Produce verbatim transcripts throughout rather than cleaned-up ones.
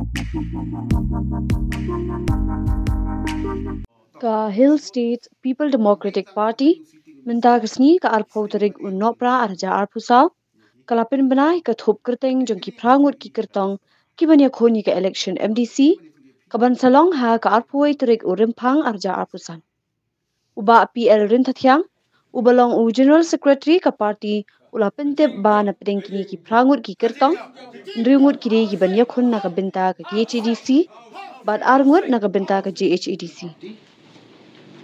Ka Hill State People Democratic Party mynta ka sngi ka arphew tarik u Nohprah arhajar arphew saw ka la pynbna ïa ka thup kyrteng jong ki phra ngut ki kyrtong ki ban ïakhun ïa ka election M D C ka ban sa long ha ka arphew wei tarik u Rymphang arhajar arphew san. U Bah P L Ryntathiang uba long u General Secretary ka party u la pyntip ba na pdeng kine ki phra ngut ki kyrtong, hynriew ngut ki dei ki ban ïakhun na ka bynta ka K H A D C bad ar ngut na ka bynta ka J H A D C.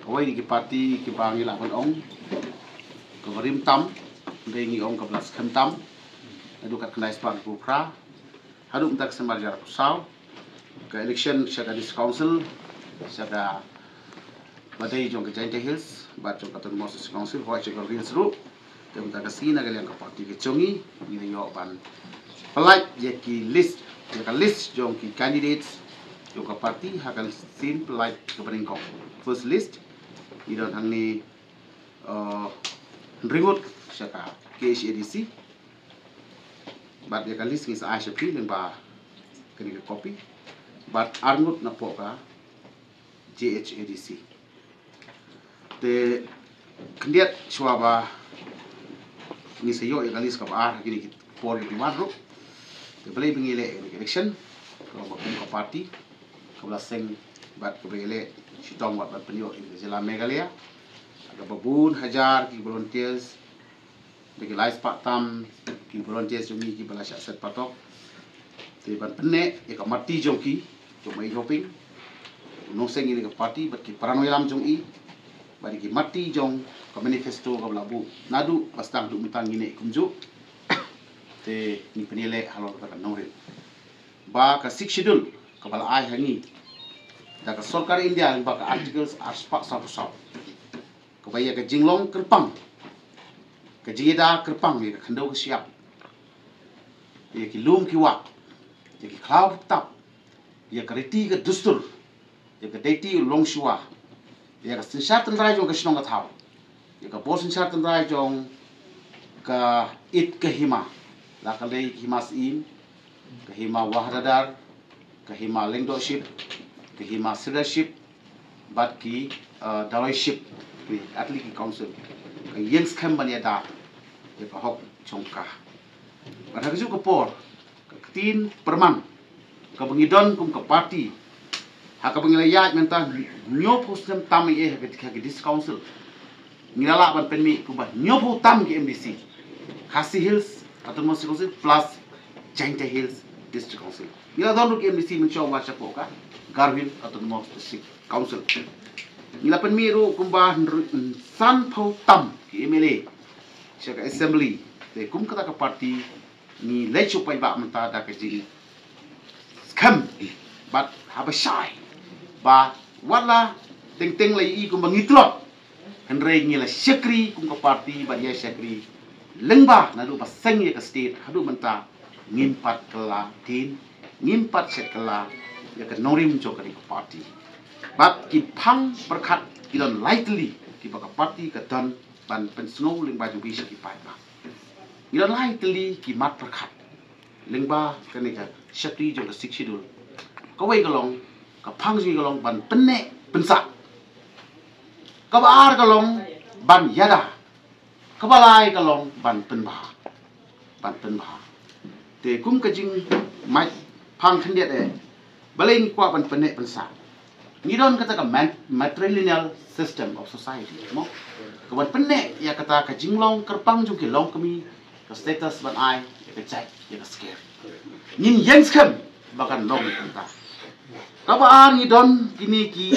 Kawei na ki party kiba ngi lah ban ong kaba rim tam, hynrei ngi ong kaba la skhem tam. Naduh kat khyndai spah arphew phra haduh mynta ka September arhajar arphew saw, ka election sha ka District Council, sha kaba dei jong ka Jaintia Hills bad jong ka Autonomous District Council, hooid sha ka Garo Hills ruh. Te mynta ka sngi na ka liang ka party ka jong ngi, ngi la ïoh ban pyllait ïa ki list, ïa ka list jong ki candidates jong ka party ha ka sien pyllait kaba nyngkong. First list ngi don hangne, uh, hynriew ngut sha ka K H A D C. Bad ïa ka list ngi sa ai sha phi lyngba kane ka copy. Bad ar ngut napoh ka J H A D C. Te khyndiat shuwa ba ngi sa ïoh ïa ka list kaba ar ha kine ki por kiba wan ruh, te balei ba ngi leh ïa kane ka election? Kaba kum ka party kaba la seng bad kaba ïaleh shitom wat ban pynïoh ïa ka jylla Meghalaya, kaba bun hajar ki volunteers, da ki lai spah tam ki volunteers jong ngi kiba la shah set patok. Te ban pynneh ïa ka marti jong ki, jong Maieit Hoping, u nongseng ïa ka party bad ki para nongïalam jong i, bad ïa ki marti jong ka manifesto kaba la buh naduh ba sdang haduh mynta ngi neh kumjuh. Te ngi pynïaleh halor kata ka nongrim ba ka Sixth Schedule kaba la ai ha ngi da ka sorkar India lyngba ka Articles arspah sawphew saw, kaba ïa ka jinglong kyrpang, ka jingïada kyrpang ïa ka khyndew ka shyiap, ïa ki lum ki wah, ïa ki khlaw ki btap, ïa ka riti ka dustur, ïa ka deiti u longshuwa, ïa ka synshar tynrai jong ka shnong ka thaw, ïa ka bor synshar tynrai jong ka it ka hima, la ka dei ka hima syiem, ka hima wah dadar, ka hima lyngdohship, ka hima sirdarships bad ki, uh, daroiship, ki atli ki council, ka ïeng skhem ban ïada ïa ka hok jong ka. Bad ha kajuh ka por ka ktien pyrman kaba ngi don kum ka party, ha kaba ngi la ïaid mynta hynñiewphew snem tam ei ei ha ka, ha ka District Council. Ngi la lah ban pynmih kumba hynñiewphew tam ki M D C, Khasi Hills Autonomous District Council plus Jaintia Hills District Council. Ngi la don ruh ki M D C mynshuwa shapoh ka Garo Hills Autonomous District Council. Ngi la pynmih ruh kumba hynriew, sanphew tam ki M L A sha ka assembly. Te kum kata ka party ngi leit shu paidbah mynta da ka jingskhem bad haba shai ba wat la teng teng la ïohi kumba ngi tlot, hynrei ngi la shakri kum ka party bad ïa shakri lyngba naduh ba seng ïa ka state haduh mynta ngim pat kylla dien, ngim pat shet kylla ïa ka nongrim jong kane ka party. Bad ki phang pyrkhat ki don lai tylli kiba ka party ka don ban pynsngew lyngba jong phi sha ki paidbah. Ngi don lai tylli ki mat pyrkhat lyngba kane ka shakri jong ka Sixth Schedule. Kawei ka long, ka phang jong ngi ka long ban pynneh pynsah. Kaba ar ka long ban ïada. Kaba lai ka long ban pynbha. Ban pynbha. Te kum ka jingmait phang khyndiat eh, balei ngi kwah ban pynneh pynsah? Ngi don kata ka man-, matrilineal system of society, mo? Ka ban pynneh ïa kata ka jinglong kyrpang jong ki longkmie, ka status ban ai ïa ka jait ïa ka sker. Ngin ïeng skhem ba kan long kumta. Kaba ar ngi don kine ki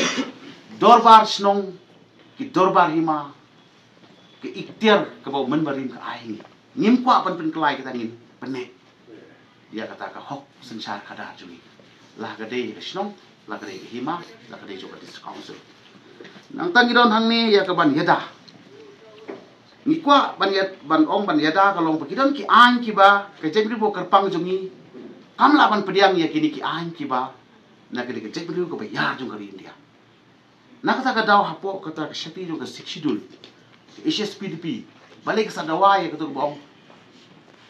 dorbar shnong, ki dorbar hima, ka iktiar kaba u Myntri barim ka ai ngi. Ngim kwah ban pynkylla ïa kata, ngin pynneh ïa kata ka hok synshar khadar jong ngi, la ka dei ka shnong, la ka dei ka hima, la ka dei jong ka District Council. Nangta ngi don hangne ïa ka ban ïada. Ngi kwah ban ïa, ban ong ban ïada ka long ba ki don ki aiñ kiba ka jaitbynriew kyrpang jong ngi kam lah ban pdiang ïa kine ki aiñ kiba na kane ka jaitbynriew kaba ïar jong ka ri India. Na kata ka daw hapoh kata ka shakri jong ka Sixth Schedule, ka H S P D P, balei ka sa dawa ïa kato kaba ong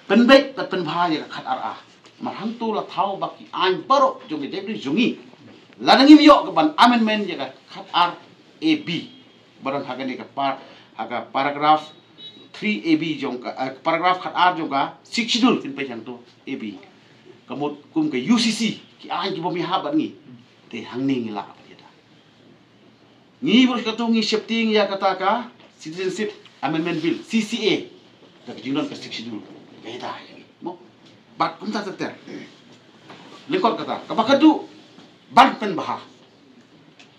pynbeit bad pynbha ïa ka khatar A? Namar hangto la thaw ba ki aiñ baroh jong ka jaitbynriew jong ngi, lada ngim ïoh ka ban amendment ïa ka khatar A B, ba don ha kane ka par, ha ka paragraph three A B jong ka, eh, paragraph khatar jong ka Sixth Schedule, phin peit hangto A B. Ka mut kum ka U C C, ki aiñ ki bym ïahap bad ngi, te hangne ngi lah ban ïada. Ngi bor katto ngi sheptieng ïa kata ka Citizenship Amendment Bill, C C A, da ka jingdon ka Sixth Schedule. Ka ïada ïa ngi, mo. Bad kumta ter ter. Lyngkot kata, kaba khadduh, ban pynbha.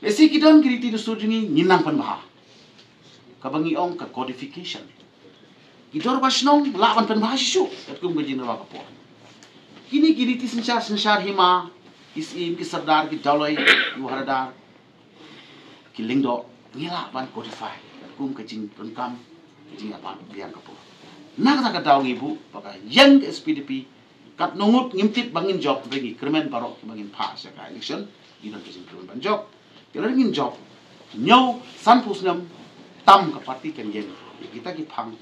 Lehse ki don ki riti dustur jong ngi, ngin nang pynbha. Kaba ngi ong ka codification. Ki dorbar shnong lah ban pynbha shisha, katkum ka jingdawa ka por. Kine ki riti synshar, synshar hima, ki syiem, ki sordar, ki dolloi, ki wahadar, ki lyngdoh, ngi lah ban codify katkum ka jingdonkam, ka jingïapan biang ka por. Na kata ka daw ngi buh ba ka ïing ka S P D P, katno ngut ngim tip ba ngin jop, hynrei ngi kyrmen baroh kiba ngin phah sha ka election, ngi don ka jingkyrmen ban jop. Te lada ngin jop, hynñiew, sanphew snem, tam ka party kan ïeng. Kita ki phang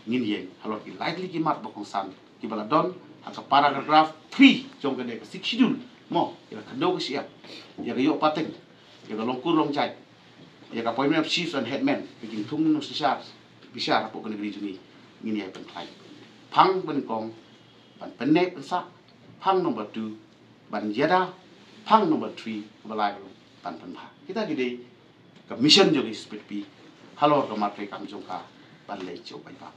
ngin ïeng halor ki lai tylli ki mat ba kongsan kiba la don ha ka paragraph three jong kane ka Sixth Schedule, mo, ïa ka khyndew ka shyiap, ïa ka ïoh pateng, ïa ka long kur long jait, ïa ka appointment of chiefs and headmen, ka jingthung nongsynshar bishar hapoh kane ka ri jong ngi, ngin ïai pynkhlaiñ. Phang ba nyngkong, ban pynneh pynsah. Phang number two, ban ïada. Phang number three, kaba lai ruh, ban pynbha. Kita ki dei ka mission jong ka S P D P halor ka mat treikam jong ka ban leit sha u paidbah.